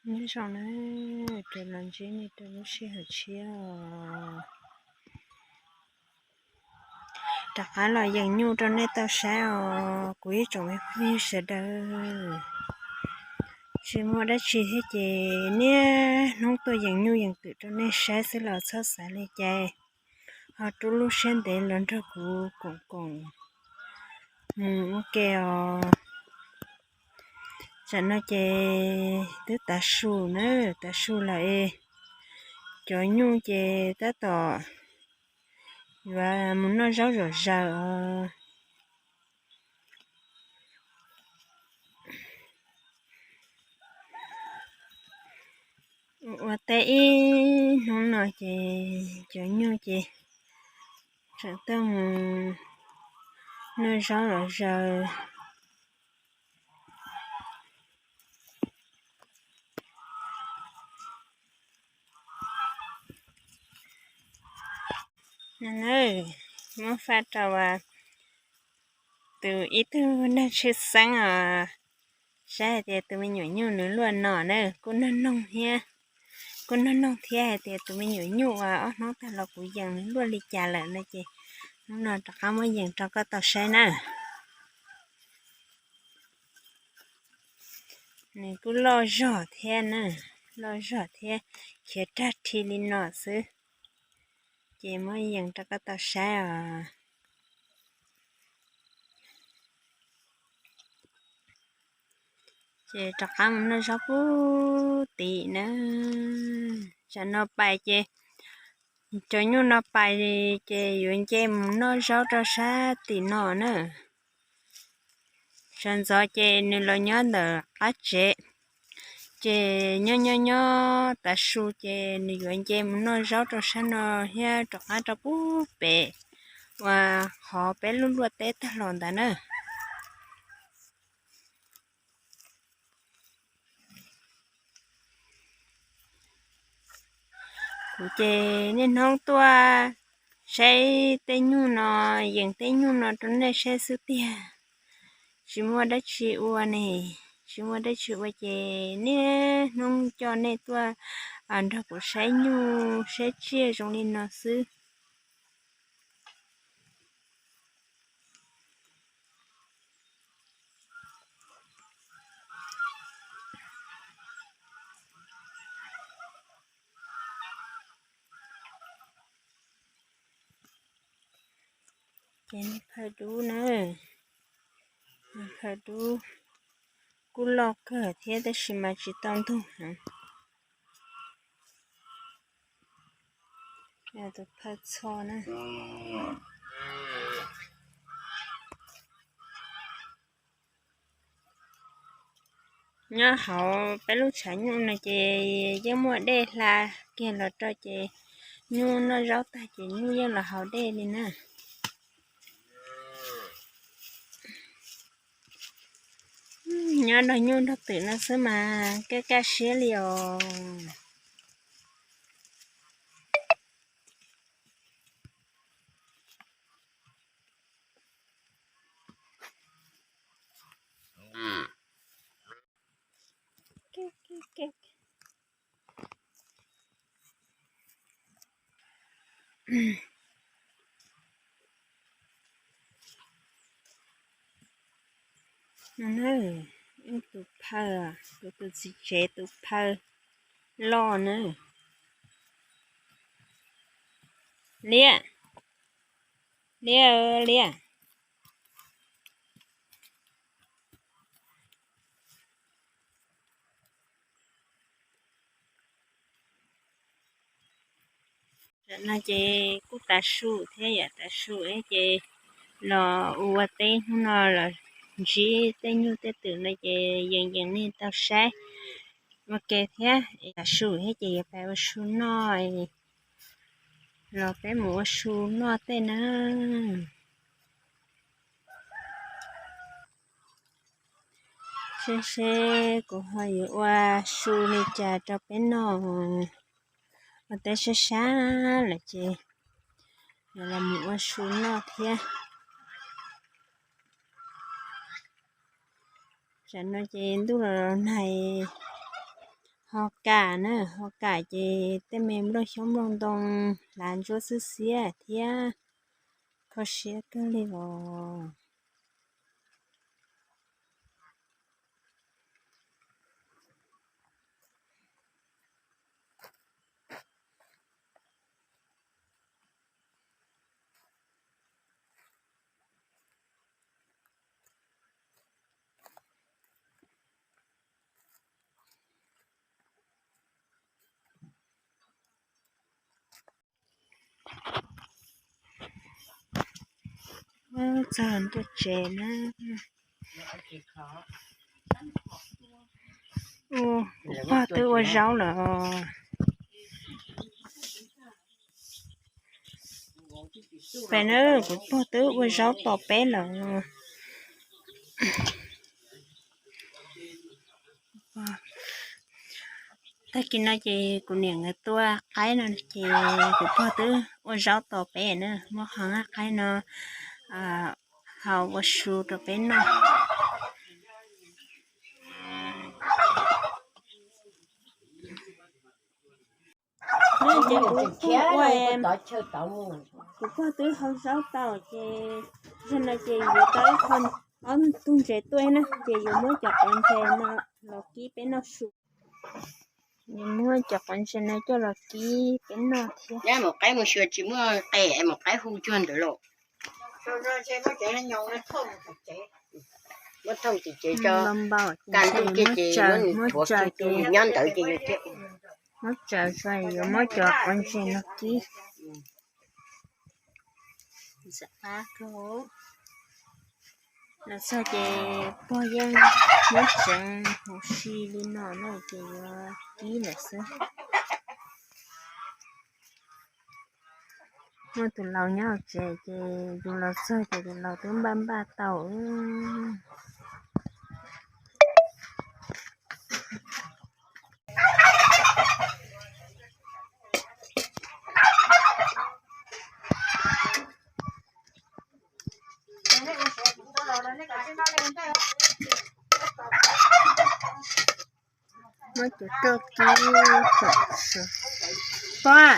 Nyob zoo na, rov los ntsib nej rau lub sij hawm tshiab os. Rov qab los yees nyuj rau nej tau saib os kuv ib tsoom me phooj ywg sawv daws. Tsis muaj dab tsi thiab ces niaj hnub tuaj yees nyuj yees twm rau nej saib xwb los txhob xav li cas. Ho rub lub siab ntev los nrog kuv koom koom mus ua ke os. Tsam no ces twb tav su na, tav su lawm es cov nyuj ces tab tom yuav mus noj zaub zom zaws os. Ua teb ib hnub no ces cov nyuj ces tseem tuaj mus noj zaub zom zaws. Muab faj rau tus ib tug neeg tshwj xeeb os, saib hais tias tus me nyuam nyuj nws luaj no na, kuj noj noog thiab, kuj noj noog thiab hais tias tus me nyuam nyuj uas ob hnub tag los kuv yees nws luaj li cas lawm no ces hnub no rov qab muab yees rau koj tau saib na. Nws kuj loj zog thiab na, loj zog thiab, khiav rag rhi li no xwb. Ces muab yees rau koj tau saib os. Ces rov qab mus noj zaub pub tim na. Tsam no pais ces cov nyuj no pais ces yuav nce mus noj zaub rau sab tim no na. Sawv ntxov ces nws los nyob ntawm qab tsev, ces nyob nyob nyob tav su ces nws yuav nce mus noj zaub rau sab no thiab rov qab rau pub pem uas qhov peb lub luaj teb tag los ntawd na. Kuv ces niaj hnub tuaj saib tej nyuj no, yees tej nyuj no rau nej saib xwb tiag. Tsis muaj dab tsi ua ne, tsis muaj dab tsi ua ces niaj hnub coj nej tuaj nrog kuv saib nyuj saib tsiaj zoo li no xwb. Ces nws phaw dub na, nws phaw dub kuj loj kawg thiab tab sis mas tsis tau ntug heev. Tus phaw txho na. Nyob hauv peb lub tshav nyuj no ces yeej muaj dej hla kiag los rau ces nyuj noj zaub tag ces nyuj yeej los haus dej li na. Nyob nrog nyuj nrog twm no xwb mas kaj kaj siab li os. Tus phaw, kuv tus txiv tsev tus phaw loj na. Liab, Liab, Liab. Tam no ces kuj tav su thiab yom, tav su ces los ua teb hnub no los ntsib tej nyuj tej twm no ces yees yees nej tau saib ua ke thiab. Tav su thiab ces yuav pais ua su noj, los peb mus ua su noj tej na. Seb seb kuv ho yuav ua su li cas rau peb noj. Ua teb sab sab lawm ces yuav los mus ua su noj thiab. Tam no ces ntuj los nag, Ho kam na, ho kam ces tej me nplooj xyoob nplooj ntoo hlav ntsuab xwb xiab thiab kho siab kawg li os. Txog ntua tsev na. Kuv pog twb ua zaub lawm. Pem na, kuv pog twb ua zaub tos peb lawm. Tag kis no ces kuv niam nkawd tua qaib no ces kuv pog twb ua zaub tos peb na, muab qhov nqaij qaib no haus ua su rau peb noj. Ces kuv, kuv pog twb haus zaub tau ces zaum no ces yuav tau ib qho, ob tug ntses tuaj na ces yuav muab cov quav ntses no los kib peb noj su. Yuav muab cov quav ntses no coj los kib peb noj thiab. Nyab mus qaib mus xyuas tsis muaj qe es mus qaib hu cuag ntawd los. Muab thooj tim tsev tso, kaj ntug kiag ces muab nws thuav kiag ces nyob ntawd ces yuav thiab. Muab tsaws tso yuav muab cov quav ntses no kib. Los txog ces pog yeej muab tseev huv si li no na ces yuav kib lawm xwb. Muaj tus laus nyob hauv tsev ces yus los txog ces tus laus twb npaj npaj tau. Muab cov roj kib kom sov. Pog,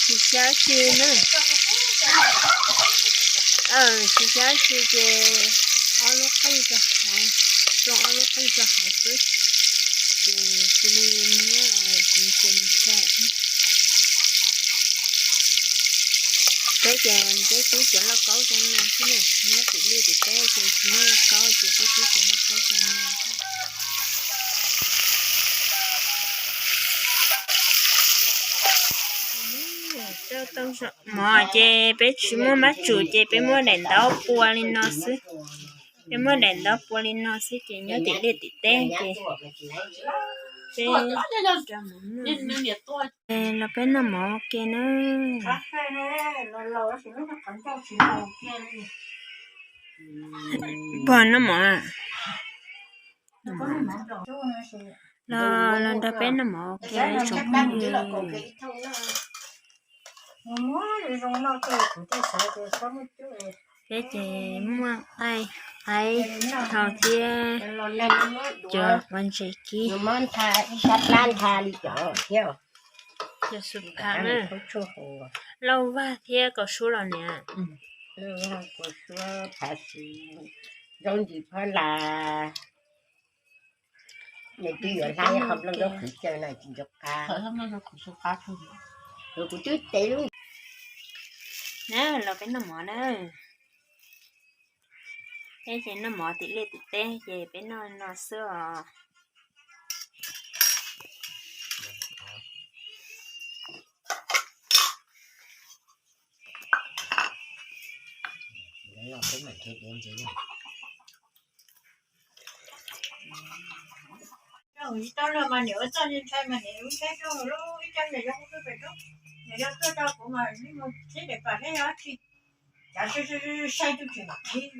tsis xyab si na. Tsis xyab si ces ob lub qeej rau hauv, tsoo ob lub qeej rau hauv xwb. Ces cia li muab tus ntses mus tso. Peb ces peb kib cov lauj kaub zoo no xwb na, nyob tim liaj tim teb ces tsis muaj lauj kaub ces peb kib cov lauj kaub zoo no. Mov ces peb tsis muaj mab tsum ces peb muab daim ntaub pua li no xwb. Peb muab daim ntaub pua li no xwb ces nyob tim liaj tim teb ces peb los peb noj mov ua ke na. Pog noj mov. Los, los nrog peb noj mov ua ke tsoom phooj ywg. Peb ces muaj qaib, qaib thaum thiab cov quav ntses kib. Cov xus phav na, lauj vag thiab kaus sub los niam. Zaub ntsis phab las. Nws twb yuav hlab ib qho nplooj zaub qhwv caw no tsis nco qab. Kuv twb tes lub. Na los peb noj mov na. Peb ces noj mov tim liaj tim teb ces peb noj no xwb os. Ib tug lawm mas niam ua txoj ntshai mas niam ua ntshai rau lub ib co niam yog ua pem roob, niam yog tuaj rau kuv mas mus txhib daim pam thiab yog dab tsi, cav sai sai tus tseem qhib.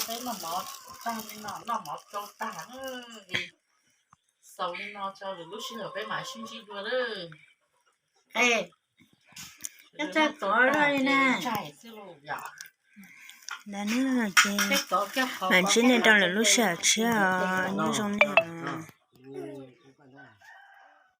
Peb los Mov tag li no, noj mov rau tag, xaus li no tso, lwm lub sij hawm peb mam sib ntsib dua lawm. Ntshai tov li na. Ntshai xwb lauj yom. Ntawd na, ces mam ntsib nej rau lwm lub sij hawm tshiab os, nyob zoo nej os.